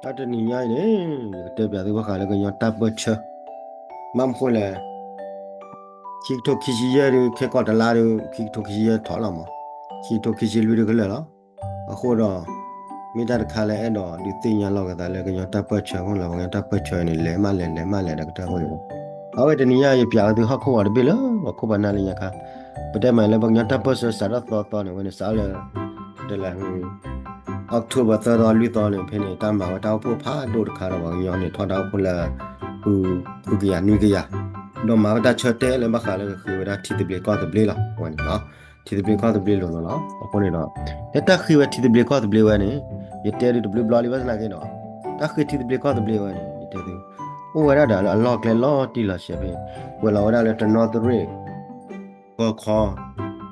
တၢ်တနံၤညါအံၤန့ၣ် ယကတဲပျးသုဘၣ်ဃးလၢကညီတၢ်ပၢၢ်ဆၢ, ဘၣ်မနုၤဃိလဲၣ်, ခံကထိခံဆံယဲၢ်ဒုး ခဲကိာ်တလါဒုး ခံကထိခံဆံယဲၢ်ထီၣ်လီၤမး, ခံကထိခံဆံလွံၢ်ဒုးကလၢာ်လီၤ. အဃိဒီး မ့ၢ်တၢ်တခါလၢအဲၣ်ဒိးဒုးသ့ၣ်ညါလီၤက့ၤသးလၢကညီတၢ်ပၢၢ်ဆၢအဃိလီၤ, ပှၤကညီတၢ်ပၢၢ်ဆၢန့ၣ် လဲၤမးလဲၤ လဲၤမးလဲၤဒီးကတၢၢ်အဃိန့ၣ်လီၤ. အဝဲတနံၤညါယပျးဝဲသုဟီၣ်ခိၣ်ဂီၤတဘ့ၣ်လၢပှၤခိၣ်ပှၤနၢ်လၢညါခါ, ပတဲမးလၢပှၤကညီတၢ်ပၢၢ်ဆၢစးထီၣ်သီသီန့ၣ် အဝဲန့ၣ်စးလၢ တဲလၢ October သၢသီလွံၢ်သီန့ၣ် ဖဲန့ၣ် တၢ်မၤဝဲတၢ်အိၣ်ဖှိၣ်ဖးဒိၣ်တခါဒီးပှၤကညီန့ၣ် ထီဒါအိၣ်ဖှိၣ်လၢ ဃုကယၤနွံကယၤ, ဒီးမၤဝဲတၢ်ဆၢတဲာ်လၢဘၣ်ဃးလၢကဃ့ဝဲဒၣ်ထံသဘျ့ကီၢ်သဘျ့လီၤ. အဝဲန့ၣ် ထံသဘျ့ကီၢ်သဘျ့လိၤလိၤလီၤ. အဃိန့ၣ်ဒီး လၢတၢ်ဃ့ဝဲထံသဘျ့ကီၢ်သဘျ့ဝဲန့ၣ် ယတဲဒုးတဘျုးဘျီလံဘၣ်ဆၣ်သနာ်က့ဒီး တၢ်ဃ့ထံသဘျ့ကီၢ်သဘျ့ဝဲန့ၣ် ယတဲသု အိၣ်ဝဲဒၣ်ဒီးအလီၢ်ကျဲလီၤတံၢ်လီၤဆဲးဖဲ ကွဲးလီၤဝဲဒၣ်လၢတနီသရံၣ် ကီၢ်ခီ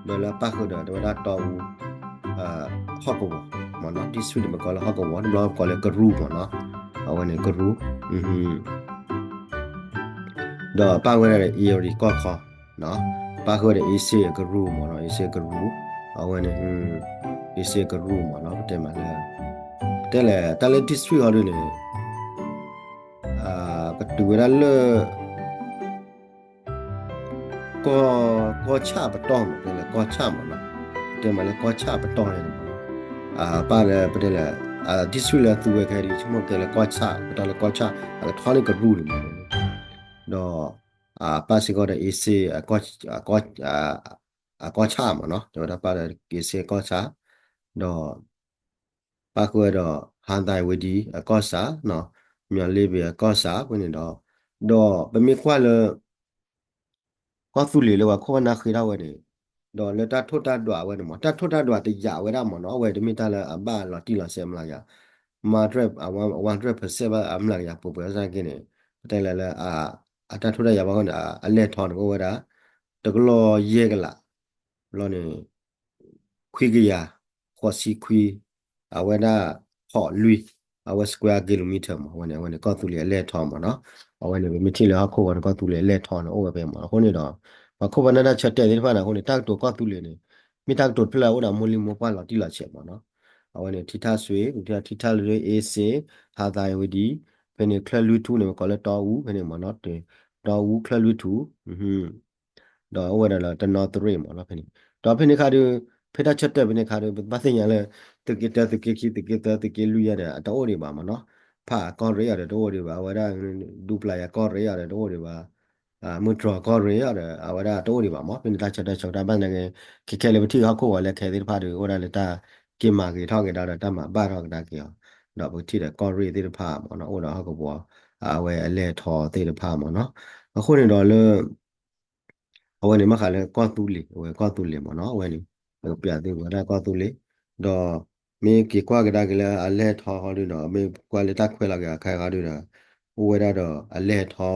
ဒီးလၢပၣ်ဃုာ်ဒီးတဲဝဲဒၣ်တီအူ ဟီၣ်ကဝီၤမ့ၢ်နီၤ, district န့ၣ် ပကိးလၢဟီၣ်ကဝီၤ တဘျီပကိးလၢကရူၢ်မ့ၢ်နီၤ, အဝဲန့ၣ်ကရူၢ်, ဒီးပၣ်ဝဲဒၣ်ဒီး အ့ရံၤကီၢ်ခီ, ပၣ်ဃုာ်ဝဲဒီး အ့စ့ၣ်ကရူၢ်မ့ၢ်နီၤ, အ့စ့ၣ်ကရူၢ်, အဝဲန့ၣ် အ့စ့ၣ်ကရူၢ်မ့ၢ်နီၤ, ပတဲမးလၢ ပတဲလဲၣ် တၢ်လၢ district ဟီဒုန့ၣ် ကတုၤဝဲဒၣ်လၢ ကီၢ် ကီၢ်ဆၣ်ပတီၢ်မ့ၢ် ပတဲလၢကီၢ်ဆၣ်မ့ၢ်နီၤ, ပတဲမးလၢကီၢ်ဆၣ်ပတီၢ်န့ၣ်မ့ၢ်နီၤ, ပၣ်လၢပတဲလၢ district လၢသူဝဲခဲအံၤဒုး ဆိကမိၣ်ကဲလၢကီၢ်ဆၣ် ပတီၢ်လၢကီၢ်ဆၣ် အကထီန့ၢ်ကရူၢ်န့ၣ်မ့ၢ်နီၤ, ဒီး ပၣ်စ့ၢ်ကီးဒီး အ့စ့ၣ် အကီၢ်ဆၣ်မ့ၢ်နီၤ, တဲဝဲဒၣ်ပၣ်လၢက့ၤစ့ၢ်ကီၢ်ဆၣ်, ဒီး ပၣ်ဃုာ်ဝဲဒီး ဟါသၢၣ်ဝ့ၤဒံ အကီၢ်ဆၣ်, မၠီၤလ့ဘ့ၣ်အကီၢ်ဆၣ်ဖဲန့ၣ်ဒီး, ဒီးပမ့ၢ်ကွၢ်လၢ ကီၢ်သူလ့ၤလၢပှၤခိၣ်ပှၤနၢ်ဃ့ထီၣ်ဝဲန့ၣ်, ဒီးလၢတၢ်ထိၣ်တၢ်ဒွးဝဲန့ၣ်မ့ၢ် တၢ်ထိၣ်တၢ်ဒွးတယာ်ဝဲဒၣ်မ့ၢ်နီၤ, အဝဲတမ့ၢ်တၢ်လၢအဘၣ်လီၤတံၢ်လီၤဆဲးမျးကယၤ, မၤတြဲၣ် one hundred percent ဘၣ်အမျးကယၤပှဲၤပှဲၤဘၣ်ဆၣ်သနာ်က့န့ၣ်, ပတဲလၢလၢ အတၢ်ထိၣ်တၢ်ယာ်ဘၣ်ဃိန့ၣ် အလဲၢ်ထီန့ၣ် ကအိၣ်ဝဲဒၣ် တကလီၢ်ယဲၢ်ကလး, ဘျီန့ၣ် ခွံကယၤ ဃိးဆံခွံ, အဝဲဒၣ် ဟီၣ်လွံၢ်, အဝဲ square kilometer မ့ၢ် အဝဲန့ၣ် အဝဲန့ၣ်ကီၢ်သူလ့ၤအလဲၢ်ထီမ့ၢ်နီၤ, အဝဲန့ၣ် ပမ့ၢ်ထံၣ်လၢဟီၣ်ခိၣ်ဂီၤန့ၣ် ကီၢ်သူလ့ၤအလဲၢ်ထီန့ၣ် အိၣ်ဝဲဖဲမ့ၢ်နီၤ, အဃိန့ၣ်ဒီး ပှၤခိၣ်ပှၤနၢ်တၢ်ဆၢတဲာ်သ့ၣ်တဖၣ်န့ၣ် အဃိန့ၣ် တၢ်ကတိၤကီၢ်သူလ့ၤန့ၣ် မ့ၢ်တၢ်ကတိၤတဖျၢၣ်လၢအအိၣ်ဒီးမိၢ်လံၢ်မိၢ်ပှၢ်လီၤတံၢ်လီၤဆဲးမ့ၢ်နီၤ, အဝဲန့ၣ် ထံထၣ်စွ့ ပထံထၣ်လၢ အ့စ့ၣ် ဟါသၣ်ဝ့ၤဒံ ဖဲန့ၣ် ချၢၣ်လွံၢ်ထူၣ်န့ၣ် ပကိးလၢတီအူဖဲန့ၣ်မ့ၢ်နီၤ, တီအူချၢၣ်လွံၢ်ထူၣ် ဒီးအိၣ်ဝဲဒၣ်လၢတနီသရံၣ်မ့ၢ်နီၤဖဲန့ၣ်, ဒီးဖဲန့ၣ်ခါဒုး ဖဲတၢ်ဆၢတဲာ်ဖဲန့ၣ်ခါဒုး ပဘၣ်သ့ၣ်ညါလၢ သုးက့တၢ သုးက့ခံ သုးက့သၢ သုးက့လွံၢ်ယါဒီး အတအိၣ်ဒံးဘၣ်မ့ၢ်နီၤ, ဖးအကီၢ်ရ့ၣ်အီၤဒီးတအိၣ်ဒံးဘၣ်, အဝဲဒၣ် ဒူပျၤယၤကီၢ်ရ့ၣ်အီၤဒီးတအိၣ်ဒံးဘၣ်, မုၢ်တြီၤကီၢ်ရ့ၣ်အီၤဒီး အဝဲဒၣ်တအိၣ်ဒံးဘၣ်မ့ၢ် ဖဲန့ၣ်တၢ်ဆၢတဲာ်ဆၢကတီၢ်ဘၣ်သနာ်က့ ခဲခဲလၢပထံၣ်ဟီၣ်ခိၣ်ဂီၤလၢခဲသ့ၣ်တဖၣ်ဒီး အိၣ်ဝဲဒၣ်လၢတၢ်က့ၤမၤဂ့ၤထီၣ်က့ၤဒီးတၢ်မၤဘၣ်ထီၣ်ကဒါက့ၤအီၤ, ဒီးပကထံၣ်ဒီးကီၢ်ရ့ၣ်သ့ၣ်တဖၣ်မ့ၢ်နီၤ အိၣ်ဒီးဟီၣ်ကဝီၤ အဝဲအလဲၢ်ထီသ့ၣ်တဖၣ်မ့ၢ်နီၤ, အဃိန့ၣ်ဒီးလၢ အဝဲန့ၣ်ဘၣ်ဃးလၢကီၢ်သူလ့ၤ အဝဲကီၢ်သူလ့ၤမ့ၢ်နီၤ အဝဲန့ၣ် ပကပျးသုဝဲဒၣ်ကီၢ်သူလ့ၤ, ဒီးမ့ၢ်က့ၤကွၢ်ကဒါက့ၤလၢအလဲၢ်ထီဃီဒုဒီး မ့ၢ်ကွၢ်လၢတၢ်ခွဲးလီၤက့ၤအခါဃီဒုဒီး အိၣ်ဝဲဒၣ်ဒီးအလဲၢ်ထီ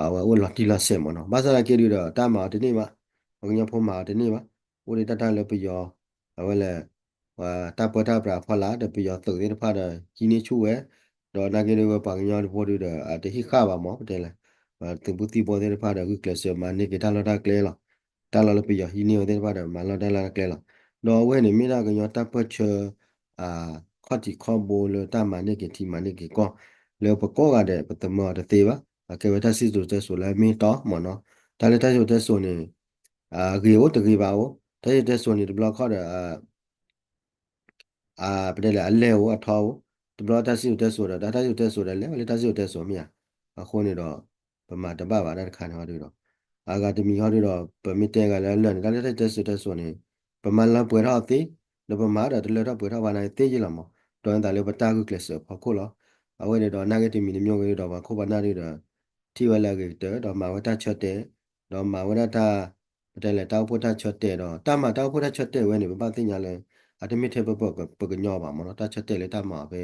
အဝဲအိၣ်လီၤတံၢ်လီၤဆဲးမ့ၢ်နီၤ, ဘၣ်ဆၣ်သနာ်က့ဒုဒီး တၢ်မၤအီၤတန့ၢ်ဘၣ်, ပှၤကညီဖိမၤအီၤတန့ၢ်ဘၣ်, အိၣ်ဒံးတၢ်တၢ်လၢပယီၤ အဝဲလဲၣ် တၢ်ပၢတၢ်ပြးအဖီလာ် ဒီးပယီၤသုးသ့ၣ်တဖၣ်ဒီး ဟံးန့ၢ်ဆူၣ်ဝဲ, ဒီးနာ်က့ဒုးဝဲပှၤကညီတဖိဒုဒီး အတဟံးဃာ်ဘၣ်မ့ၢ် ပတဲလဲၣ်, သုးဘူးသံၣ်ဘိသ့ၣ်တဖၣ်ဒီး ဂုာ်ကျဲးစၢးမၤန့ၢ်က့ၤတၢ်လီၢ်တၢ်ကျဲလီၤ, တၢ်လီၢ်လၢပယီၤဟံးန့ၢ်ဝဲသ့ၣ်တဖၣ်ဒီး မၤလီၢ်တၢ်လီၢ်တၢ်ကျဲလီၤ, ဒီးအဝဲန့ၣ်မ့ၢ်ဒၣ်ကညီတၢ်ပၢၢ်ဆၢ ခီၣ်ထံးခီၣ်ဘိလၢတၢ်မၤန့ၢ်က့ၤထံမၤန့ၢ်က့ၤကီၢ် လၢပကိးဂၤဒဲး ပသမၢအီၤတသ့ဘၣ်, အကဲဝဲတၢ်စံၣ်စိၤတဲစိၤလၢအမ့ၢ်တီမ့ၢ်နီၤ, တၢ်လၢတၢ်စံၣ်စိၤတဲစိၤန့ၣ် ဂ့ၤအိၣ်တဂ့ၤဘၣ်အိၣ်, တၢ်စံၣ်စိၤတဲစိၤန့ၣ် တဘျီခီၣ်ဒီး ပတဲလဲၣ် အလဲၢ်အိၣ်အထီအိၣ်, တဘျီတၢ်စံၣ်စိၤတဲစိၤဒီး တၢ်စံၣ်စိၤတဲစိၤဒီးလဲၤဝဲလၢတၢ်စံၣ်စိၤတဲစိၤမ့ၢ်ဧါ, အဃိန့ၣ်ဒီး ပမၤတဘၣ်ဘၣ်တၢ်တခါန့ၣ်ဟီဒုဒီး အဂၤတမံၤဟီဒုဒီး ပမ့ၢ်တဲဂၤလၢအလၢာ်န့ၣ် တၢ်လၢတၢ်စံၣ်စိၤတဲစိၤန့ၣ် ပမၤလၢပှဲၤထီၣ်သ့, ဒီးပမၤဒီးတလၢထီၣ်ပှဲၤထီၣ်ဘၣ်နာ်က့သ့ယ့လီၤမး, ဒီးနသးလၢပတၢ်ဂုာ်ကျဲးစၢးအဖီခိၣ်လီၤ. အဝဲန့ၣ်ဒီးနာ်က့တမံၤတမံၤဂ့ၤဒီး ပှၤခိၣ်ပှၤနၢ်ဒုဒီး ထံၣ်ဝဲလၢအဂ့ၤကတၢၢ် ဒီးမၤဝဲတၢ်ဆၢတဲာ်, ဒီးမၤဝဲဒၣ်တၢ် ပတဲလဲၣ် တၢ်အိၣ်ဖှိၣ်တၢ်ဆၢတဲာ်ဒီး တၢ်မၤတၢ်အိၣ်ဖှိၣ်တၢ်ဆၢတဲာ်ဝဲန့ၣ် ပဘၣ်သ့ၣ်ညါလၢ အတမ့ၢ်ထဲပပှၤကညီဘၣ်မ့ၢ်နီၤ, တၢ်ဆၢတဲာ်လၢတၢ်မၤအီၤဖဲ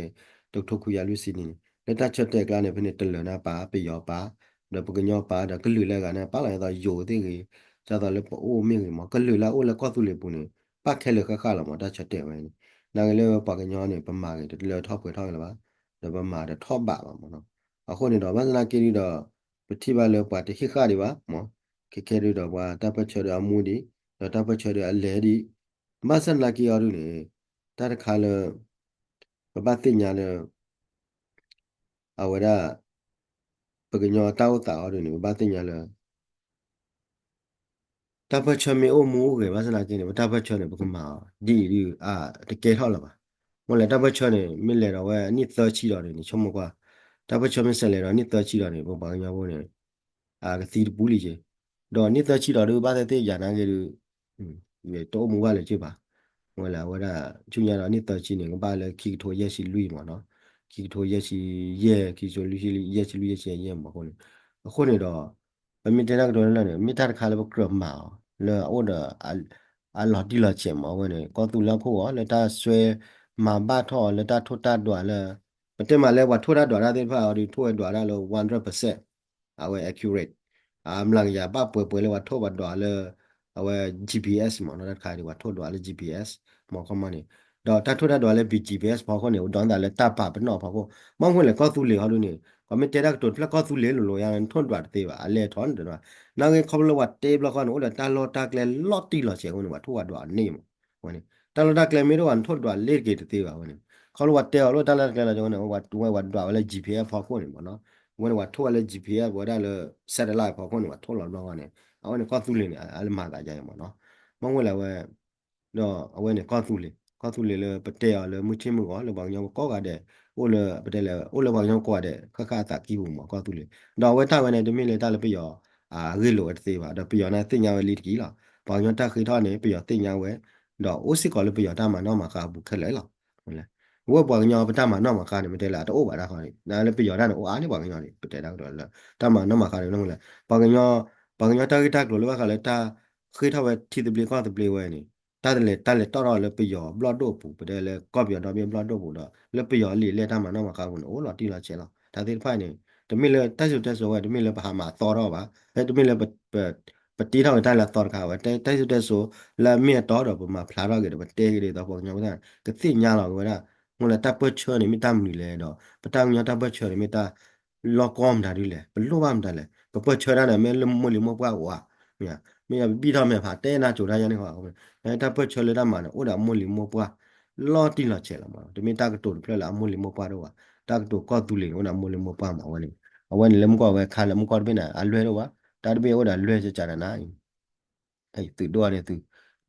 တကထိခွံကယၤလွံၢ်ဆံနံၣ်န့ၣ် လၢတၢ်ဆၢတဲာ်အကျါန့ၣ် ဖဲန့ၣ် တလၢၤန့ၣ်ပာ် ပယီၤပာ် ဒီးပကညီပာ် ဒီးကလုာ်လၢအဂၤန့ၣ် ပာ်လီၤဒ်သိးယိၤသ့ၣ်ဂ့ၤ, ဒ်သိးလၢပအိၣ်မ့ၢ်ဂ့ၤမး ကလုာ်လၢအအိၣ်လၢကီၢ်သူလ့ၤပူၤန့ၣ် ပာ်ခဲလၢာ်ဃၣ်ဃၣ်လီၤမး တၢ်ဆၢတဲာ်ဝဲန့ၣ်. နာ်က့လၢပှၤကညီန့ၣ် ပမၤဂ့ၤတလၢထီၣ်ပှဲၤထီၣ်ဂ့ၤလၢၤဘၣ်, ဒီးပမၤတထီၣ်ဘးဘၣ်မးနီၤ. အဃိန့ၣ်ဒီး ဘၣ်ဆၣ်သနာ်က့ဒီး ပထံၣ်ဘၣ်လၢပှၤတဟ့ၣ်ဃာ်ဒံးဘၣ်မး, ခဲခဲဒုဒီးပှၤတၢ်ပၢၢ်ဆၢဒီးအမူဒံး, ဒီးတၢ်ပၢၢ်ဆၢဒီးအလဲၤဒံး, ဘၣ်ဆၣ်သနာ်က့အီၤဒုန့ၣ် တၢ်တခါလၢ ပဘၣ်သ့ၣ်ညါလၢ အဝဲဒၣ် ပကညီတၢ်အိၣ်သးအီၤဒ်န့ၣ် ပဘၣ်သ့ၣ်ညါလၢ တၢ်ပၢၢ်ဆၢမ့ၢ်အိၣ်မူအိၣ်ဂဲၤဘၣ်ဆၣ်သနာ်က့န့ၣ် ပတၢ်ပၢၢ်ဆၢန့ၣ် ပကမၤအီၤ ဒ်အံၤဒ်အံၤ တကဲထီၣ်လၢၤဘၣ်. မ့ၢ်လဲၣ် တၢ်ပၢၢ်ဆၢန့ၣ် မ့ၢ်လဲၤဒီးဝဲအနံၣ်သၢဆံဒီးန့ၣ် ဆိကမိၣ်ကွၢ်, တၢ်ပၢၢ်ဆၢမ့ၢ်ဆဲးလဲၤဒီးအနံၣ်သၢဆံဒီးန့ၣ် ပပှၤကညီဖိန့ၣ် အကသံတပူၤလံက့ၤ, ဒီးနံၣ်သၢဆံဒီးဒုးဘၣ်သ့ၣ်သ့ၣ်ယၤနာ်က့ဒုး တအိၣ်မူဘၣ်လၢၤက့ၤဘၣ်. မ့ၢ်လဲၣ် အဝဲဒၣ် ဆူညါဒီးနံၣ်သၢဆံန့ၣ် ကဘၣ်လၢခံကထိယဲၢ်ဆံလွံၢ်မ့ၢ်နီၤ, ခံကထိယဲၢ်ဆံယဲၢ် ခံကထိလွံၢ်ဆံ ယဲၢ်ဆံလွံၢ်ယဲၢ်ဆံယဲၢ်မ့ၢ်အဃိန့ၣ်, အဃိန့ၣ်ဒီး ပမ့ၢ်တဲတၢ်ကတိၤလၢလၢ်န့ၣ် မ့ၢ်တၢ်တခါလၢပကြၢးမၤအီၤ လၢအအိၣ်ဒီး အလီၤတံၢ်လီၤဆဲးမ့ၢ်အဝဲန့ၣ် ကီၢ်သူလ့ၤအခိၣ်ဂီၤ လၢတၢ်ဆွဲမၤဘၣ်ထီၣ်အီၤ လၢတၢ်ထိၣ်တၢ်ဒွးလၢ ပတဲမးလၢပှၤထိၣ်တၢ်ဒွးတၢ်သ့ၣ်တဖၣ်အီၤဒုး ထိၣ်ဝဲဒွးတၢ်လၢ one hundred percent အဝဲ accurate အမျးကယၤဘၣ်ပှဲၤပှဲၤလၢပှၤထိၣ်ပှၤဒွးလၢ အဝဲ G P S မ့ၢ်နီၤ တၢ်တခါဒုး ပှၤထိၣ်ဒွးလၢ G P S မ့ၢ်ခီမီန့ၣ်, ဒီးတၢ်ထိၣ်တၢ်ဒွးလၢ G P S ဖီခိၣ်န့ၣ် အိၣ်ဒီးသးလၢတၢ်ပာ်ပနီၣ်ဖီခိၣ်, မ့ၢ်မ့ၢ်လဲၣ် ကီၢ်သူလ့ၤဟီဒုးန့ၣ် ပမ့ၢ်တဲတၢ်ကတိၤတဖျၢၣ် ကီၢ်သူလ့ၤလိၤလိၤယါ နထိၣ်ဒွးတသ့ဘၣ် အလဲၤထီၣ်န့ၣ်တဒွး, နာ်က့ခီဖျိလၢပှၤတဲဘျီဃီန့ၣ် အိၣ်ဒီးတၢ်လီၢ်တၢ်ကျဲလီၤတံၢ်လီၤဆဲးအဃိန့ၣ် ပှၤထိၣ်ပှၤဒွးန့ၢ်မး ဝဲန့ၣ် တၢ်လီၢ်တၢ်ကျဲမ့ၢ်တအိၣ်ဘၣ် နထိၣ်ဒွးလ့ၤတက့ၤတသ့ဘၣ်ဝဲန့ၣ်, ခီဖျိပှၤတဲအီၤလၢတၢ်လီၢ်တၢ်ကျဲလီၤန့ၣ် ဝဲဒွးဝဲလၢ G P S ဖီခိၣ်န့ၣ်မ့ၢ်နီၤ, ဝဲန့ၣ် ပှၤထိၣ်ဝဲလၢ G P S ဝဲဒၣ်လၢ satellite ဖီခိၣ်န့ၣ် ပှၤထိၣ်လီၤဘျီဃီန့ၣ် အဝဲန့ၣ်ကီၢ်သူလ့ၤန့ၣ် အလၢမၤသးယါအံၤမ့ၢ်နီၤ, မ့ၢ်ဝဲလၢဝဲ ဒီးအဝဲန့ၣ်ကီၢ်သူလ့ၤ ကီၢ်သူလ့ၤလၢပတဲအီၤလၢမုၢ်ဆ့ၣ်မုၢ်ဂီၤ လၢပှၤကညီကိးဂၤဒဲး အိၣ်လၢပတဲလဲၣ် အိၣ်လၢပှၤကညီကိးဂၤဒဲး ဃၣ်ဃၣ်အသးကံၢ်ပူၤမ့ၢ်ကီၢ်သူလ့ၤ, ဒီးအဝဲတၢ်ဝဲန့ၣ် တမ့ၢ်လၢတၢ်လၢပယီၤ အဂ့ၢ်လိာ်ဝဲတသ့ဘၣ် ဒီးပယီၤန့ၣ်သ့ၣ်ညါဝဲလံတက့ၢ်လီၤ, ပှၤကညီတၢ်ဃ့ထီၣ်န့ၣ် ပယီၤသ့ၣ်ညါဝဲ, ဒီးအိၣ်စ့ၢ်ကီးလၢပယီၤတၢ်မၤနီၣ်မၤဃါအပူၤခဲလၢာ်လီၤ. ဝဲပှၤကညီပတၢ်မၤနီၣ်မၤဃါန့ၣ် မ့ၢ်တဲလၢအတအိၣ်ဘၣ်တၢ်ဃီန့ၣ် လၢပယီၤတၢ်န့ၣ် အိၣ်အါန့ၢ်ပှၤကညီန့ၣ် ပတဲတၢ်ကတိၤလၢ တၢ်မၤနီၣ်မၤဃါန့ၣ် မ့ၢ်လဲၣ် ပှၤကညီ ပှၤကညီတၢ်ဂ့ၢ်တၢ်ကျိၤလၢဘၣ်ဃးလၢတၢ်ဃ့ထီၣ်ဝဲထံသဘျ့ကီၢ်သဘျ့ဝဲန့ၣ် တၢ်လဲၤ တၢ်လဲၤတီၣ်ထီၣ်လၢပယီၤဘျီၣ်ဒိၣ်ပူၤ ပတဲလၢကီၢ်ပယီၤဒီဘ့ၣ်ဘျီၣ်ဒိၣ်ပူၤဒီး လၢပယီၤအလံာ်အလဲၢ်တၢ်မၤနီၣ်မၤဃါပူၤန့ၣ် အိၣ်လီၤတံၢ်လီၤဆဲးလီၤ. တၢ်သ့ၣ်တဖၣ်န့ၣ် တမ့ၢ်လၢတၢ်စံၣ်စိၤတဲစိၤဝဲ တမ့ၢ်လၢပဟးမၤသီထီၣ်ဘၣ်, တမ့ၢ်လၢ ပတ့ထီၣ်က့ၤတၢ်လၢအသီတခါဝဲ တၢ်စံၣ်စိၤတဲစိၤလၢအမ့ၢ်အတီဒီး ပမၤဖျါထီၣ်က့ၤဒီး ပတဲက့ၤဒ်သိးပှၤကညီဖိသ့ၣ် ကသ့ၣ်ညါလီၤက့ၤဝဲဒၣ် မ့ၢ်လၢတၢ်ပၢၢ်ဆၢန့ၣ် မ့ၢ်တၢ်မနုၤလဲၣ်ဒီး ပတၢ်ကညီတၢ်ပၢၢ်ဆၢန့ၣ် မ့ၢ်တၢ် လီၢ်ကီၢ်မတၤဒ်လဲၣ် ပလိၣ်ဘၣ်မတၤလဲၣ် ပပၢၢ်ဆၢတၢ်န့ၣ် မ့ၢ်လၢမိၢ်လံၤမိၢ်ပှၢ်အိၣ်ဧါ, မ့ၢ်ပဘံၣ်ထီၣ်မဲာ်ဖးတဲနၢ်စိၤတၢ်ယါန့ၣ်ဃီ တၢ်ပၢၢ်ဆၢလၢတၢ်မၤန့ၣ် အိၣ်ဒီးအမိၢ်လံၤမိၢ်ပှၢ် လီၤတံၢ်လီၤဆဲးလီၤမး တမ့ၢ်တၢ်ကတိၤတဖျၢၣ်လၢအမိၢ်လံၤမိၢ်ပှၢ်တအိၣ်ဘၣ်, တၢ်ကတိၤကီၢ်သူလ့ၤန့ၣ် အိၣ်ဒီးအမိၢ်လံၤမိၢ်ပှၢ်မးဝဲန့ၣ်, အဝဲန့ၣ်လၢမုၢ်ကီၢ်ဝဲခါလၢမုၢ်ကီၢ်တဘ့ၣ်န့ၣ် အလွဲၢ်တအိၣ်ဘၣ်, တၢ်တဘ့ၣ်အိၣ်ဒီးအလွဲၢ်ကကနနၤအံၤ သုးဒိၣ်န့ၣ်သု,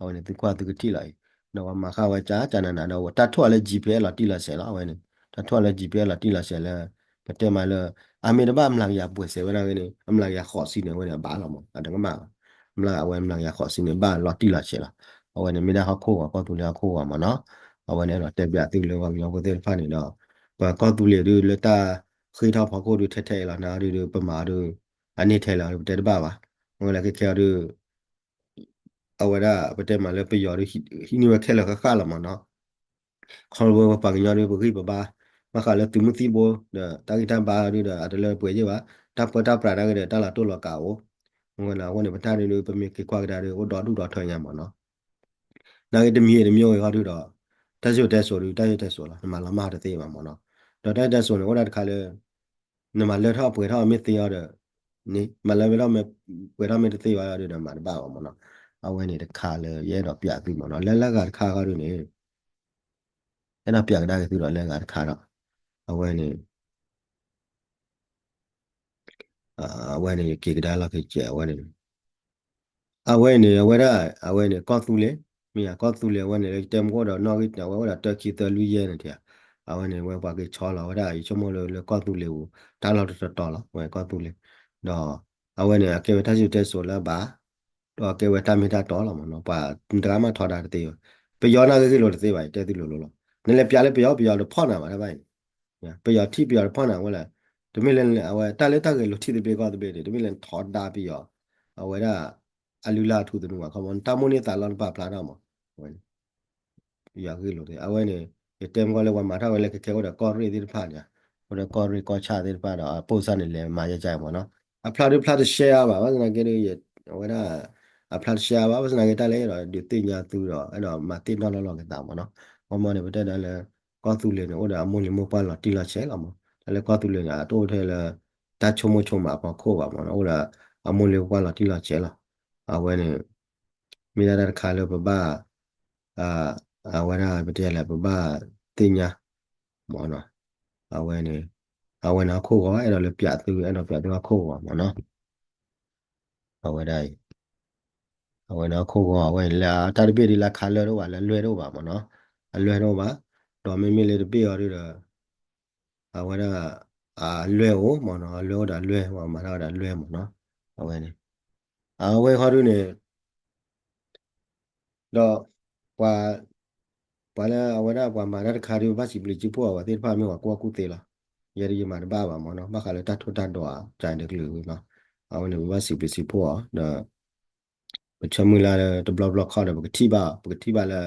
အဝဲန့ၣ်သုကွၢ်သုကထံၣ်လီၤအံၤ, ဒီးပှၤမၤဃၣ်ဝဲကကနနၤဒီး တၢ်ထိၣ်အီၤလၢ G P S လီၤတံၢ်လီၤဆဲးလီၤ အဝဲန့ၣ်, တၢ်ထိၣ်အီၤလၢ G P S လီၤတံၢ်လီၤဆဲးလၢ ပတဲမးလၢ အမ့ၢ်တဘၣ်အမျးကယၤပှဲၤစဲးဝဲဒၣ်ဂ့ၤန့ၣ် အမျးကယၤဃိးဆံန့ၣ် အဝဲန့ၣ်အဘၣ်လီၤမး အတကမၣ်ဘၣ်, အဝဲမျးကယၤဃိးဆံန့ၣ် ဘၣ်လီၤတံၢ်လီၤဆဲးလီၤ, အဝဲန့ၣ်မ့ၢ်ဒၣ်ဟီၣ်ခိၣ်ဂီၤ ကီၢ်သူလ့ၤဟီၣ်ခိၣ်ဂီၤမးနီၤ, အဝဲန့ၣ်ဒီးတဲပၠးသုလၢပှၤကညီဖိသ့ၣ်တဖၣ်န့ၣ်ဒီး ပှၤကီၢ်သူလ့ၤဒုးလၢတၢ်ဃ့ထီၣ်ဖီခိၣ်ဒုးထဲထဲအံၤလီၤ နၤဒုးပမၤအီၤဒုး အန့ၢ်ထဲလီၤ ပတဲတဘၣ်ဘၣ်, မ့ၢ်လၢခဲခဲအံၤဒုး အဝဲဒၣ်ပတဲမးလၢပယီၤဒုး ဟံးန့ၢ်ဝဲခဲလၢာ်ဃၣ်ဃၣ်လီၤမးနီၤ, ခီဖျိပပှၤကညီဒုးပဂံၢ်ပဘါ ဘၣ်ဃးလၢသုးမုၢ်သံၣ်ဘိ ဒီးတၢ်ဂံၢ်တၢ်ဘါဒုးဒီး အတလၢပှဲၤယဲၢ်ဘၣ်, တၢ်ပၢတၢ်ပြးတၢ်ဂ့ၤဒီး တၢ်လီၤတိၢ်လီၤကးအိၣ်, မ့ၢ်ဝဲန့ၣ် အဝဲန့ၣ်ပတၢ်ဒုးဒုး ပမ့ၢ်က့ၤကွၢ်ကဒါဒုး အိၣ်ဒီဒူၣ်ဒီထၢညါမးနီၤ နာ်က့တမံၤတမံၤအိၣ်ဂ့ၤဟီဒုဒီး တၢ်စံၣ်စိၤတဲစိၤဒုး တၢ်စံၣ်စိၤတဲစိၤလီၤ နမၤလီၤမၢ်တသ့ဘၣ်မးနီၤ, ဒီးတၢ်စံၣ်စိၤတဲစိၤန့ၣ် အိၣ်ဒၣ်တခါလၢ နမၤလၢထီၣ်ပှဲၤထီၣ်မ့ၢ်သ့အီၤဒီး န့ၣ် မၤလၢထီၣ်ပှဲၤထီၣ်မ့ၢ်တသ့ဘၣ်ဒုးဒီး မၤတဘၣ်ဘၣ်မးနီၤ, အဝဲန့ၣ်တခါလၢယအဲၣ်ဒိးပၠးသုမးနီၤ လၢလၢဂၤတခါဃီဒုးန့ၣ် အဲၣ်ဒိးပၠးကဒါက့ၤသုဒီးလၢဂၤတခါဒီး အဝဲန့ၣ် အဝဲန့ၣ် ယက့ၤကဒါလီၤက့ၤကဲး အဝဲန့ၣ် အဝဲန့ၣ် အဝဲဒၣ် အဝဲန့ၣ် ကီၢ်သူလ့ၤ မ့ၢ်ဧါ ကီၢ်သူလ့ၤ အဝဲန့ၣ် လၢယတဲမ့ၢ်အိၣ်ဒီးနီၣ်ဂံၢ် အဝဲအိၣ်ဒီးတၢခံသၢလွံၢ်ယဲၢ်န့ၣ်တဧါ, အဝဲန့ၣ် ဝဲပှၤက့ၤဆီလီၤဝဲဒၣ် ယဆိကမိၣ်လၢကီၢ်သူလ့ၤပူၤ တၢ်လီၢ်တတီၤတီၤလီၤ ဝဲကီၢ်သူလ့ၤ, ဒီး အဝဲန့ၣ် အကဲဝဲတၢ်စံၣ်စိၤတဲစိၤလၢအဘၣ် ဒီးအကဲဝဲတၢ်မ့ၢ်တၢ်တီလီၤမးနီၤ ပှၤတဂၤမးထီဒါတသ့ဘၣ်, ပယီၤနာ်က့ဂ့ၢ်လိာ်တသ့ဘၣ် ယတဲသုလိၤလိၤလီၤ, နလဲၤပၠးလၢပယီၤ ပယီၤတဖီၣ်နၤဘၣ်တၢ်ဘၣ်အံၤ ပယီၤထံၣ်ပယီၤတဖီၣ်နၤဝဲလဲၣ်, တမ့ၢ်လၢအဝဲတၢ်လၢတၢ်ဂဲၤလိာ်ထံသဘျ့ကီၢ်သဘျ့န့ၣ် တမ့ၢ်လၢနထီဒါပယီၤ အဝဲဒၣ် အလုၢ်လၢ်အထူသနူဘၣ် ခီမီ နတၢ်မိၣ်န့ၢ်သးလီနပာ်ဖျါထီၣ်မး အဝဲန့ၣ် ပယီၤဂ့ၢ်လိာ်သ့ အဝဲန့ၣ် ယတဲမ့ၢ်ကီၢ်လၢပှၤမၤထီၣ်ဝဲလၢခဲခဲအိၣ်ဒီးကီၢ်ရ့ၣ်သ့ၣ်တဖၣ်န့ၣ် အိၣ်ဒီးကီၢ်ရ့ၣ်ကီၢ်ဆၣ်သ့ၣ်တဖၣ်ဒီး အပိၢ်စၢ်န့ၣ် လဲၤမၤယါကါမးနီၤ အဖျါဒုးဖျါတရှဲအါဘၣ် ဘၣ်ဆၣ်သနာ်က့ဒုး အဝဲဒၣ် အဖျါတရှဲအါဘၣ် ဘၣ်ဆၣ်သနာ်က့တၢ်လၢအဲၣ်ဒိးဒုးသ့ၣ်ညါသုဒီး အဲၣ်ဒိးမၤသ့ၣ်နီၣ်လီၤလီၤက့ၤသးမးနီၤ ခီမီန့ၣ် ပတဲဒၣ်လၢ ကီၢ်သူလ့ၤန့ၣ် အိၣ်ဒီးအမိၢ်လံၤမိၢ်ပှၢ်လီၤတံၢ်လီၤဆဲးလီၤမး တၢ်လၢကီၢ်သူလ့ၤန့ၣ် အတအိၣ်ထဲလၢ တၢ်ဆိကမိၣ်ဆိကမးအဖီခိၣ်ဘၣ်မးနီၤ အိၣ်ဒီးအမိၢ်လံၤမိၢ်ပှၢ်လီၤတံၢ်လီၤဆဲးလီၤ အဝဲန့ၣ် မ့ၢ်ဒၣ်တၢ်တခါလၢပဘၣ် အဝဲဒၣ်ပတဲလဲၣ် ပဘၣ်သ့ၣ်ညါ မးနီၤ အဝဲန့ၣ် အဝဲန့ၣ်ဟီၣ်ခိၣ်ဂီၤ အဲၣ်ဒိးလၢပၠးသု အဲၣ်ဒိးပၠးသုဟီၣ်ခိၣ်ဂီၤမ့ၢ်နီၤ. အဝဲဒၣ်အံၤ အဝဲန့ၣ်ဟီၣ်ခိၣ်ဂီၤ အဝဲလၢတၢ်တဘ့ၣ်ဒ်လၢခါလၢတအိၣ်ဘၣ် လၢအလွဲၢ်တအိၣ်ဘၣ်မ့ၢ်နီၤ. အလွဲၢ်တအိၣ်ဘၣ်, ဒီးမ့မ့ၢ်လၢတဘ့ၣ်အီၤဒ်ဒီး အဝဲဒၣ် အလွဲၢ်အိၣ်မ့ၢ်နီၤ, အလွဲၢ်အိၣ်ဒီးအလွဲၢ် ပှၤမၤတၢ်ဝဲဒၣ်အလွဲၢ်မ့ၢ်နီၤ. အဝဲန့ၣ် အဝဲခီဒုန့ၣ် ဒီး ပှၤ ပှၤလၢအဝဲဒၣ်ပှၤမၤတၢ်တခါဒု ဘၣ်စံးဘျုးစံးဖှိၣ်အီၤ ပှၤသ့ၣ်တဖၣ်မ့ၢ်ပှၤကူၣ်ဘၣ်ကူၣ်သ့လီၤ. ယဲဒၣ်ယမၤတဘၣ်ဘၣ်မ့ၢ်နီၤ, ဘၣ်ဃးလၢတၢ်ထိၣ်တၢ်ဒွးအတၢ်တကလုာ်ဝံၤနီၤ, အဝဲန့ၣ် ပဘၣ်စံးဘျုးစံးဖှိၣ်အီၤ ဒီး ပဆၢမုၢ်လၢ်လၢတဘျီဘျီခီဒီး ပကထံၣ်ဘၣ် ပကထံၣ်ဘၣ်လၢ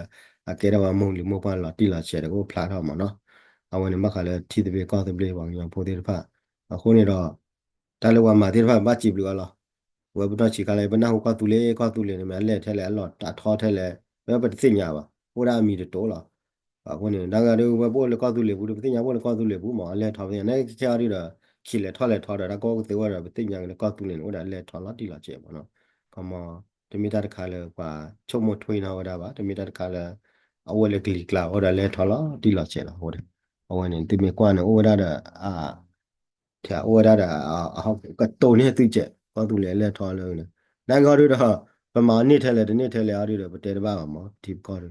အကဲထီၣ်ပှၤမိၢ်လံၤမိၢ်ပှၢ်လီၤတံၢ်လီၤဆဲးဒီး ကအိၣ်ဖျါထီၣ်မ့ၢ်နီၤ. အဝဲန့ၣ် ဘၣ်ဃးလၢထံသဘျ့ကီၢ်သဘျ့ ပှၤကညီဖိသ့ၣ်တဖၣ် အဃိန့ၣ်ဒီး တၢ်လၢပှၤမၤသ့ၣ်တဖၣ် ဘၣ်စံးဘျုးအီၤလီၤ. ဝဲပနီၢ်ဆံးခါလၢ ပနၢ်ဟူကီၢ်သူလ့ၤ ကီၢ်သူလ့ၤန့ၣ် မ့ၢ်အလဲၢ်ထဲလဲၣ် အလီၢ်အထီထဲလဲၣ် ဝဲပတသ့ၣ်ညါဘၣ်, အိၣ်ဒၣ်အမံၤတတိၤလီၤ. အဃိန့ၣ် နာ်ဂ့ၤဒု ဝဲပအိၣ်လၢကီၢ်သူလ့ၤပူၤဒီး ပသ့ၣ်ညါပအိၣ်လၢကီၢ်သူလ့ၤပူၤမ့ၢ် အလဲၢ်ထီၣ်ပသ့ၣ်ညါ နာ်ဂ့ၤခဲအံၤဒုဒီး ခံးလဲၤထီၣ်လဲၤထီဒီး တၢ်ကီၢ်ကသ့ဝဲဒီး ပသ့ၣ်ညါက့ၤလၢကီၢ်သူလ့ၤန့ၣ် အိၣ်ဒီးအလဲၢ်ထီၣ်လီၤတံၢ်လီၤဆဲးမ့ၢ်နီၤ. ခီမီ တမ့ၢ်တၢ်တခါလၢပှၤဆိကမိၣ်ထွဲနီၣ်ဝဲဒၣ်ဘၣ်, တမ့ၢ်တၢ်တခါလၢ အအိၣ်ဝဲလၢကလံၤကျါ အိၣ်ဒီးအလဲၢ်ထီၣ်လီၤတံၢ်လီၤဆဲးလီၤ. အဃိန့ၣ် အဝဲန့ၣ် သုမ့ၢ်ကွၢ်န့ၣ် အိၣ်ဝဲဒၣ်ဒီး အ ထဲအအိၣ်ဝဲဒၣ်ဒီး ကတိၤန့ၢ်သုစဲး ကီၢ်သူလ့ၤအလဲၢ်ထီၣ်လၢန့ၣ် နာ်ဂ့ၤအီၤဒုဒီး ပမၤအီၤန့ၢ်ထဲလဲၣ်တန့ၢ်ထဲလဲၣ်အီၤဒုဒီး ပတဲတဘၣ်ဘၣ်မ့ၢ် ပထံပကီၢ်ဒု.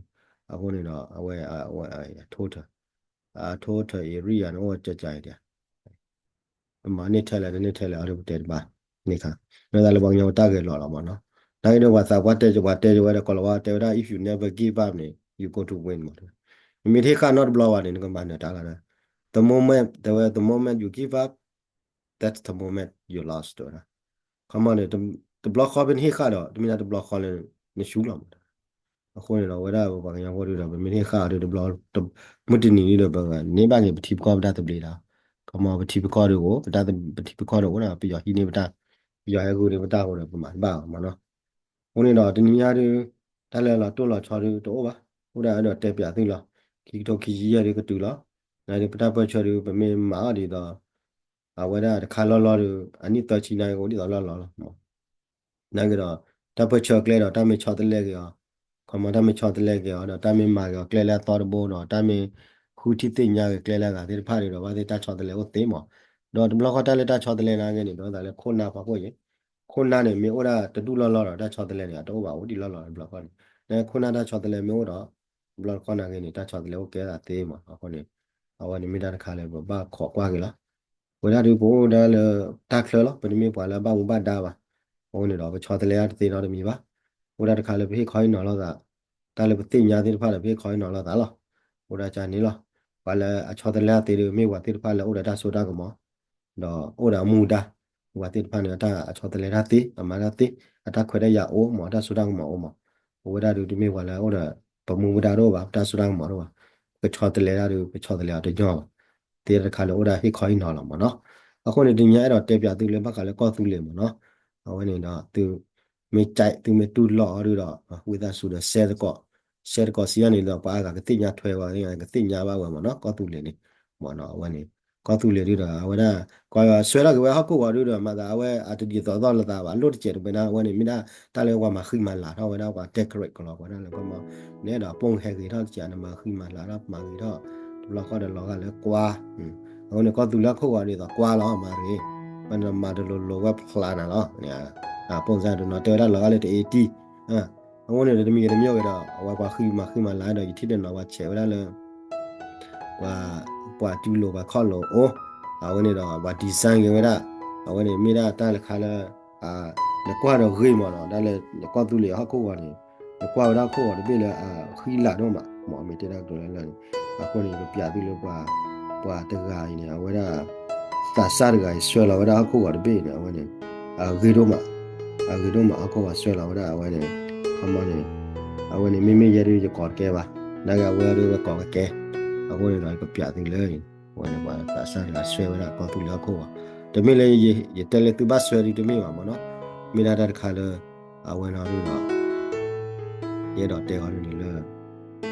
အဃိန့ၣ်ဒီး အဝဲ အဝဲ အ total အ total area န့ၣ် အိၣ်ဝဲကကါအံၤဒံး ပမၤအီၤန့ၢ်ထဲလဲၣ်တန့ၢ်ထဲလဲၣ်အီၤဒု ပတဲတဘၣ် န့ၣ်ခါ မ့ၢ်သးလၢပှၤကညီပတၢ်ဂဲၤလိာ်လီၤမ့ၢ်နီၤ. နာ်ဂ့ၤဒု ပှၤသးပှၢ်တဲ ပှၤတဲဝဲဒီး ကီၤလၤဝါတဲဝဲဒၣ် if you never give up န့ၣ် you go to win မ့ၢ် နမ့ၢ်တဟ့ၣ်ဃာ်နီတဘျီဘၣ်န့ၣ် နကမၤနၢၤတၢ်လီၤ. The moment တဲဝဲ the moment you give up, that's the moment you lost တဲဝဲဒၣ်. ခီမီန့ၣ် တဘျီဃီဖဲနဟ့ၣ်ဃာ်ဒီး တမ့ၢ်ဒၣ်တဘျီဃီလၢ နဆူလီၤမ့ၢ် အဃိန့ၣ်ဒီး ဝဲဒၣ်ပပှၤကညီဖိဒုဒီး ပမ့ၢ်တဟ့ၣ်ဃာ်အီၤဒုတဘျီ မုၢ်တနံၤဒုဒီး ပန့ၢ်ဘၣ်က့ၤပထံပကီၢ်ပတၢ်သဘျ့လီၤ. ခီမီပထံပကီၢ်ဒုအိၣ် ပတၢ်ပထံပကီၢ်ဒုအိၣ်ဒီး ပယီၤဟံးန့ၢ်ပတၢ် ပယီၤဟဲဂုာ်န့ၢ်ပတၢ်အဃိဒီး ပမၤတဘၣ်အီၤမ့ၢ်နီၤ. အဃိန့ၣ်ဒီး တနံၤညါဒု တၢ်လၢလီၤတိၢ်လီၤဆီဒုတအိၣ်ဘၣ်. အိၣ်ဒၣ်အဲၣ်ဒိးတဲပၠးသုလီၤ. ခံကထိခံဆံယဲၢ်ဒုကတုၤလီၤ. နာ်ဒုပတၢ်ပၢၢ်ဆၢဒု ပမ့ၢ်မၤအီၤဒ်သိး အဝဲဒၣ်တခါလီၤလီၤဒီး အနံၣ်သၢဆံနာ်က့ အိၣ်ဒ်သိးလီၤလီၤလီၤ. နာ်က့ဒီး တၢ်ပၢၢ်ဆၢကျဲဒီး တၢ်မ့ၢ်ဆီတလဲက့ၤအီၤ, ခီမီတၢ်မ့ၢ်ဆီတလဲက့ၤအီၤဒီး တၢ်မ့ၢ်မၤက့ၤအီၤကျဲလၢအသီတဘိဒီး တၢ်မ့ၢ်ဃုထံၣ်သ့ၣ်ညါက့ၤကျဲလၢအဂၤသ့ၣ်တဖၣ်န့ၣ်ဒီး ဘၣ်သ့ၣ်တၢ်ဆီတလဲအိၣ်သ့မး. ဒီးတဘျီဃီတၢ်လၢတၢ်ဆီတလဲနာ်က့န့ၣ် ဒီးသးလၢခိၣ်နၢ်ဖီခိၣ်အံၤ, ခိၣ်နၢ်န့ၣ် မ့ၢ်အိၣ်ဒၣ်တဒူၣ်လီၢ်လီၢ်ဒီး တၢ်ဆီတလဲန့ၣ် အတအိၣ်ဘၣ်အိၣ်ဒံးလီၢ်လီၢ်တဘျီဃီန့ၣ်, နခိၣ်နၢ်တၢ်ဆီတလဲမ့ၢ်အိၣ်ဒီး တဘျီဃီနာ်က့န့ၣ် တၢ်ဆီတလဲအိၣ်ကဲသးသ့မး. အဃိန့ၣ် အဝဲန့ၣ်မ့ၢ်တၢ်တခါလၢပဘၣ်ခိးကွၢ်က့ၤလီၤ. ဝဲဒၣ်ဒုပအိၣ်ဒၣ်လၢတၢ်ချၢလီၤ. ပတမ့ၢ်ပှၤလၢအဘၣ်မူဘၣ်ဒါဘၣ်. အဃိန့ၣ်ဒီး ပဆီတလဲတသ့နီတမံၤဘၣ်. အိၣ်ဒၣ်တခါလၢပဟ့ၣ်ခီဟ့ၣ်နီၤလိာ်သး, တၢ်လၢပသ့ၣ်ညါသ့ၣ်တဖၣ်ဒီး ပဟ့ၣ်ခီဟ့ၣ်နီၤလိာ်သးလီၤ. အိၣ်ဒၣ်ကန့ၣ်လီၤ. ပှၤလၢအဆီတလဲသ့ဒု မ့ၢ်ပှၤသ့ၣ်တဖၣ်လၢအိၣ်ဒီးတၢ်စိတၢ်ကမီၤ ဒီးအိၣ်ဒီးအမူဒါ, ပှၤသ့ၣ်တဖၣ်န့ၣ် အတၢ်အဆီတလဲတၢ်သ့, အမၤတၢ်သ့, အတၢ်ခွဲးတၢ်ယာ်အိၣ်မး, အတၢ်စိတၢ်ကမီၤအိၣ်မး. ပဝဲဒၣ်ဒု တမ့ၢ်ပှၤလၢအိၣ်ဒီး ပမူပဒါတအိၣ်ဘၣ်, ပတၢ်စိတၢ်ကမီၤတအိၣ်ဘၣ်. ပဆီတလဲဒၣ်ဒု ပဆီတလဲအီၤတညီဘၣ်. သ့တခါလၢအိၣ်ဒၣ်ဟ့ၣ်ခီဟ့ၣ်နီၤလီၤမးနီၤ. အဃိန့ၣ် တနံၤညါအဲၣ်ဒိးတဲပၠးသုလၢဘၣ်ဃးလၢကီၢ်သူလ့ၤမးနီၤ. အဝဲန့ၣ်ဒီး သုမ့ၢ်ကဲ သုမ့ၢ်တူၢ်လိာ်အီၤဒုဒီး ဝံသးစူၤဒီး စဲသကိး, စဲသကိးစံးယါန့ၣ်ဒီး ပှၤအါဂၤကသ့ၣ်ညါထွဲဝဲ ကသ့ၣ်ညါဘၣ်ဝဲမးနီၤ ကီၢ်သူလ့ၤန့ၣ်, မးနီၤ အဝဲန့ၣ် ကီၢ်သူလ့ၤဒုဒီး အဝဲဒၣ် ကွၢ်ဆွဲထီၣ်က့ၤဝဲဟီၣ်ခိၣ်ဂီၤဒုဒီး မၤသးအဝဲအတဒ်သိးသီၣ်လိာ်သးဘၣ် လိၣ်တစဲးတဘဲနၤ အဝဲန့ၣ် မ့ၢ်ဒၣ်တၢ်လၢပှၤမၤဃံမၤလၤထီၣ်ဝဲဒၣ် ပှၤတဲကြးကလီၤ ပှၤဒၣ်လၢကီၢ်မး နအဲၣ်ဒိးပိၢ်ဟဲဂ့ၤထီၣ်တစဲး နမၤဃံမၤလၤထီၣ် မၤဂ့ၤထီၣ် တဘျီဃီဒီးလီၤဂာ်လၢကွါ အဃိန့ၣ် ကီၢ်သူလ့ၤဟီၣ်ခိၣ်ဂီၤဒ်သိးကွါလီၤ မၤဂ့ၤ မၤတလိၤလိၤဝဲဖျါနၤလီၤ ပိၢ်စၢ်ဒုနီၤ တဲဝဲဒၣ်လီၤဂာ်လၢတအ့တံ အဃိန့ၣ်ဒီးတမံၤဂ့ၤတမံၤဂ့ၤဒီး အဝဲပှၤဃံမၤဃံမၤလၤဒီး ယထံၣ်တနီၤပှၤဆဲးဝဲဒၣ်လၢ ပှၤ ပှၤတူၢ်လိာ်ပှၤခီၣ်လိာ်အိၣ် အဝဲန့ၣ်ဒီး ပှၤ design က့ၤဝဲဒၣ် အဝဲန့ၣ်မ့ၢ်ဒၣ်တၢ်လၢခါလၢ နကွၢ်ဒီးဂ့ၤမးနီၤ တၢ်လၢကီၢ်သူလ့ၤဟီၣ်ခိၣ်ဂီၤန့ၣ် နကွၢ်ဝဲဒၣ်ဟီၣ်ခိၣ်ဂီၤတဘ့ၣ်လၢအဃံလၤဒိၣ်မး မ့ၢ်မ့ၢ်တဲဒၣ်ကတိၤလၢလၢ်န့ၣ် အဃိန့ၣ် ပပျးသုလၢပှၤ ပှၤတဂၤအံၤန့ၣ် အဝဲဒၣ် သးစၢ်တဂၤအံၤ ဆွဲလီၤဝဲဒၣ်ဟီၣ်ခိၣ်ဂီၤတဘ့ၣ်အံၤန့ၣ် အဝဲန့ၣ် အဂ့ၤဒိၣ်မး အဂ့ၤဒိၣ်မး ဟီၣ်ခိၣ်ဂီၤဆွဲလီၤဝဲဒၣ် အဝဲန့ၣ် ခီမီန့ၣ် အဝဲန့ၣ် မ့မ့ၢ်ယဲဒုးယကိးတကဲဘၣ် နာ်က့အဝဲဒုးဝဲကိးကကဲ အဃိန့ၣ်ဒီး ယကပျးသုလၢ အဝဲန့ၣ် ပှၤသးစၢ်တဂၤဆွဲဝဲဒၣ်ကီၢ်သူလ့ၤဟီၣ်ခိၣ်ဂီၤ တမ့ၢ်လၢ ယတဲလၢသုဘၣ်ဆွဲဒုးတမ့ၢ်ဘၣ်မ့ၢ်နီၤ မ့ၢ်ဒၣ်တၢ်တခါလၢ အဝဲနီၤဒုးဒီး ယအဲၣ်ဒိးတဲအီၤဒုးန့ၣ်လၢ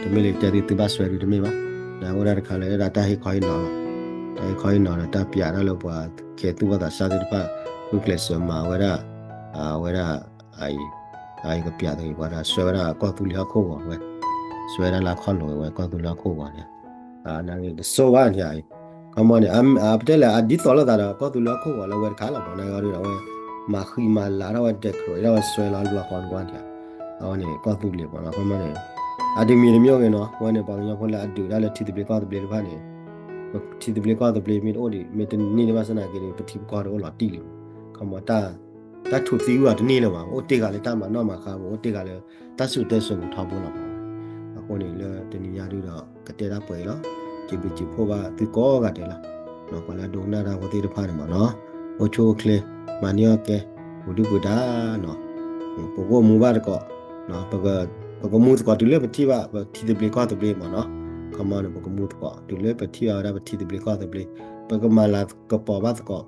တမ့ၢ်လၢယတဲသုသုဘၣ်ဆွဲဒုးတမ့ၢ်ဘၣ် ဒီးအိၣ်ဒၣ်တခါလၢအဲၣ်ဒိးတၢ်ဟ့ၣ်ခီဟ့ၣ်နီၤလီၤ တၢ်ဟ့ၣ်ခီဟ့ၣ်နီၤဒီးတၢ်ပျးတၢ်လၢပှၤခဲသူၣ်ဘၣ်သးစၢ်သ့ၣ်တဖၣ် ဃုကျဲးစၢးမၤဝဲဒၣ် အဝဲဒၣ် အအံၤ အအံၤကပျးသုပှၤဒီးဆွဲဝဲဒၣ်ကီၢ်သူလ့ၤဟီၣ်ခိၣ်ဂီၤဝဲ ဆွဲဒၣ်လၢခီၣ်လိာ်ဝဲကီၢ်သူလ့ၤဟီၣ်ခိၣ်ဂီၤန့ၣ် နာ်က့တစိဘၣ်န့ၣ်အံၤ ခီမီန့ၣ် ပတဲလဲၣ် အဒ်သိးလိာ်သးဒီး ကီၢ်သူလ့ၤဟီၣ်ခိၣ်ဂီၤလၢအဝဲတခါလီၤမး နာ်က့ဒီး အဝဲ မၤဃံမၤလၤထီၣ်ဝဲ decorate ထီၣ်ဝဲ ဆွဲလီၤလွဲၢ်ဃီတဝါန့ၣ် အဝဲန့ၣ် ကီၢ်သူလ့ၤမးနီၤ ခီမီန့ၣ် အတမံၤတမံၤဂ့ၤနီၤ အဝဲန့ၣ် ပှၤကညီဖိလၢအဒုးတၢ်လၢထံသဘျ့ကီၢ်သဘျ့တဖၣ်န့ၣ် ပထံသဘျ့ကီၢ်သဘျ့မ့ၢ်တအိၣ်ဒံး မ့ၢ်တန့ၢ်ဒံးဘၣ်ဆၣ်နာ်က့ဒီး ပထံပကီၢ်တအိၣ်လီၤတံၢ်လံမး ခီမီ တၢ်ထူၣ်သံဝံၤအီၤတန့ၢ်လၢၤဘၣ် ပအိၣ်တ့ၢ်ဃာ်လၢတၢ်မၤနီၣ်မၤဃါ ပအိၣ်တ့ၢ်ဃာ်လၢ တၢ်စူၣ်တၢ်စိၤပူၤထီဘိလီၤမး အဃိန့ၣ်လၢတနံၤညါဒုဒီး ကတဲတၢ်ပှဲၤအံၤလီၤ စံးဘျုးစံးဖှိၣ်ဘၣ်သုကိးဂၤဒဲးလီၤ ပှၤလၢအဒိကနၣ်တၢ်ဖိသ့ၣ်တဖၣ်န့ၣ်မးနီၤ အိၣ်ဆူၣ်အိၣ်ချ့ မၤန့ၢ်အီၣ်ကဲ ပူၤဒုၣ်ပူၤဒါနီၤ ပကအိၣ်မူဘၣ်သကိး ပကမူသကိးတုၤလၢပထံၣ်ဘၣ် ပထံသဘျ့ကီၢ်သဘျ့မးနီၤ ခီမီန့ၣ် ပကမူသကိးတုၤလၢပထံၣ်ဘၣ်ဝဲဒၣ်ပထံသဘျ့ကီၢ်သဘျ့ ပကမၤလၤကပီၤဘၣ်သကိး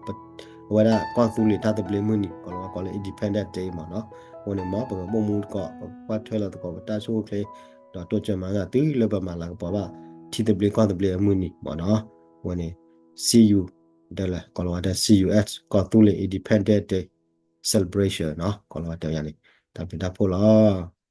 အဝဲဒၣ်ကီၢ်သူလ့ၤတၢ်သဘျ့မုၢ်နံၤ ကိးလီၤဝဲကိးလၢ Independence Day မးနီၤ အဃိန့ၣ်မး ပကဘိၣ်မူသကိး ပကကွၢ်ထွဲလီၤသကိး ပတၢ်ဆူၣ်အိၣ်ချ့ ဒီးတိစၢၤမၤစၢၤတုၤလၢပမၤလၤကပီၤဘၣ် ထံသဘျ့ကီၢ်သဘျ့အမုၢ်နံၤမးနီၤ အဃိန့ၣ် see you ဒ်လဲၣ် ကိးလီၤဝဲဒၣ် see you at ကီၢ်သူလ့ၤ Independence Day celebration နီၤ ကိးလီၤဝဲတဲဝဲန့ၣ် တၢ်ဘျုးတၢ်ဖှိၣ်လီၤ